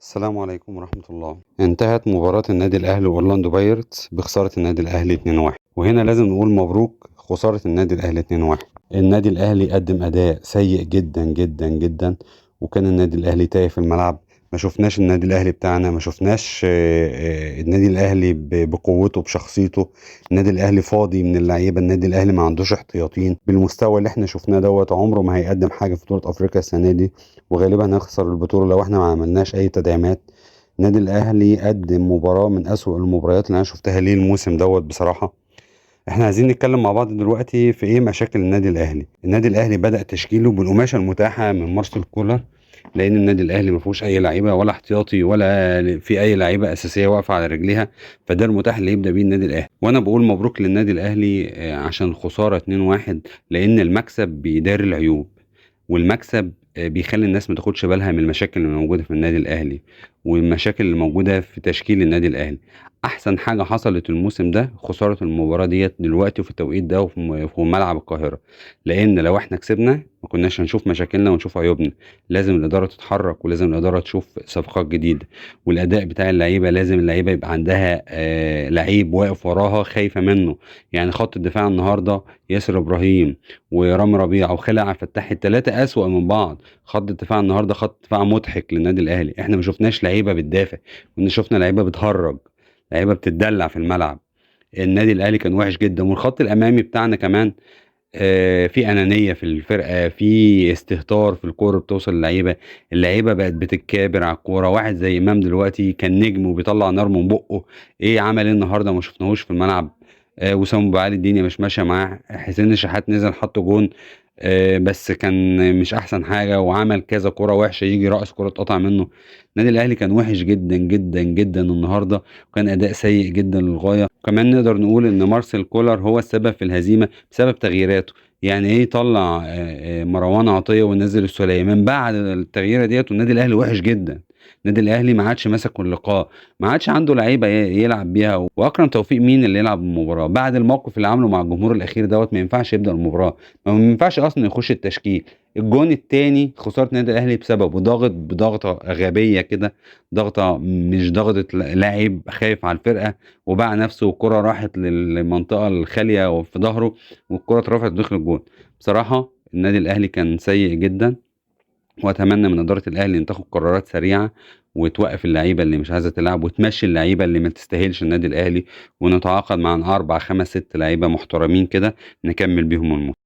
السلام عليكم ورحمة الله. انتهت مباراة النادي الأهلي وأورلاندو بايرتس بخسارة النادي الأهلي 2-1، وهنا لازم نقول مبروك خسارة النادي الأهلي 2-1. النادي الأهلي قدم أداء سيء جدا جدا جدا، وكان النادي الأهلي تايه في الملعب. ما شفناش النادي الأهلي بتاعنا، ما شفناش النادي الأهلي بقوته بشخصيته. النادي الأهلي فاضي من اللعيبة، النادي الأهلي ما عندوش احتياطيين بالمستوى اللي احنا شفناه دوت. عمره ما هيقدم حاجة في بطولة أفريقيا السنة دي، وغالبا هنخسر البطولة لو احنا ما عملناش أي تدعيمات. النادي الأهلي قدم مباراة من أسوأ المباريات اللي أنا شفتها ليه الموسم دوت بصراحة. احنا عايزين نتكلم مع بعض دلوقتي في ايه مشاكل النادي الأهلي. النادي الأهلي بدأ تشكيله بالقماشة المتاحة من مارسيل كولر، لأن النادي الأهلي ما فيهوش أي لعيبة ولا احتياطي ولا في أي لعيبة أساسية واقفة على رجليها، فده المتاح اللي يبدأ بيه النادي الأهلي. وأنا بقول مبروك للنادي الأهلي عشان خسارة 2-1، لأن المكسب بيداري العيوب، والمكسب بيخلي الناس ما تاخدش بالها من المشاكل اللي موجودة في النادي الأهلي والمشاكل اللي موجودة في تشكيل النادي الأهلي. أحسن حاجة حصلت الموسم ده خسارة المباراة ديت دلوقتي وفي التوقيت ده وفي ملعب القاهرة، لأن لو احنا كسبنا ما كناش هنشوف مشاكلنا ونشوف عيوبنا. لازم الإدارة تتحرك، ولازم الإدارة تشوف صفقات جديدة، والأداء بتاع اللعيبة لازم اللعيبة يبقى عندها لعيب واقف وراها خايفة منه. خط الدفاع النهاردة ياسر إبراهيم ورامي ربيعة وخالد عبد الفتاح، التلاتة أسوأ من بعض. خط الدفاع النهاردة خط دفاع مضحك للنادي الأهلي. احنا ما شفناش لعيبة بتدافع، كنا شفنا لعيبة بتهرج، لعيبة بتتدلع في الملعب. النادي الأهلي كان وحش جدا، والخط الأمامي بتاعنا كمان في أنانية في الفرقة، في استهتار في الكورة بتوصل للعيبة، اللعيبة بقت بتتكابر على الكورة. واحد زي إمام دلوقتي كان نجم وبيطلع نار من بقه، إيه عمل إيه النهاردة ما شفناهوش في الملعب. وسام أبو علي الدنيا مش ماشية معاه. حسين الشحات نزل حط جون، بس كان مش أحسن حاجة، وعمل كذا كورة وحشة، يجي رأس كورة اتقطع منه. النادي الأهلي كان وحش جدا جدا جدا النهاردة، وكان أداء سيء جدا للغاية. وكمان نقدر نقول إن مارسيل كولر هو السبب في الهزيمة بسبب تغييراته. يعني إيه طلع مروان عطية ونزل السولية من بعد التغييرة ديت، والنادي الأهلي وحش جدا. النادي الأهلي ما عادش ماسك اللقاء، ما عادش عنده لعيبة يلعب بيها. وأكرم توفيق مين اللي يلعب المباراة بعد الموقف اللي عمله مع الجمهور الأخير دوت؟ ما ينفعش يبدأ المباراة، ما ينفعش أصلا يخش التشكيل. الجون التاني خسارة النادي الأهلي بسببه، ضاغط بضغطة غبية كده، ضغطة مش ضغطة لاعب خايف على الفرقة، وباع نفسه والكرة راحت للمنطقة الخالية وفي ظهره، والكرة اترفعت ودخل الجون. بصراحة النادي الأهلي كان سيء جدا، وأتمنى من إدارة الأهلي إن تاخد قرارات سريعة وتوقف اللعيبة اللي مش عايزة تلعب، وتمشي اللعيبة اللي ما تستاهلش النادي الأهلي، ونتعاقد مع 4 5 6 لعيبة محترمين كده نكمل بيهم الموسم.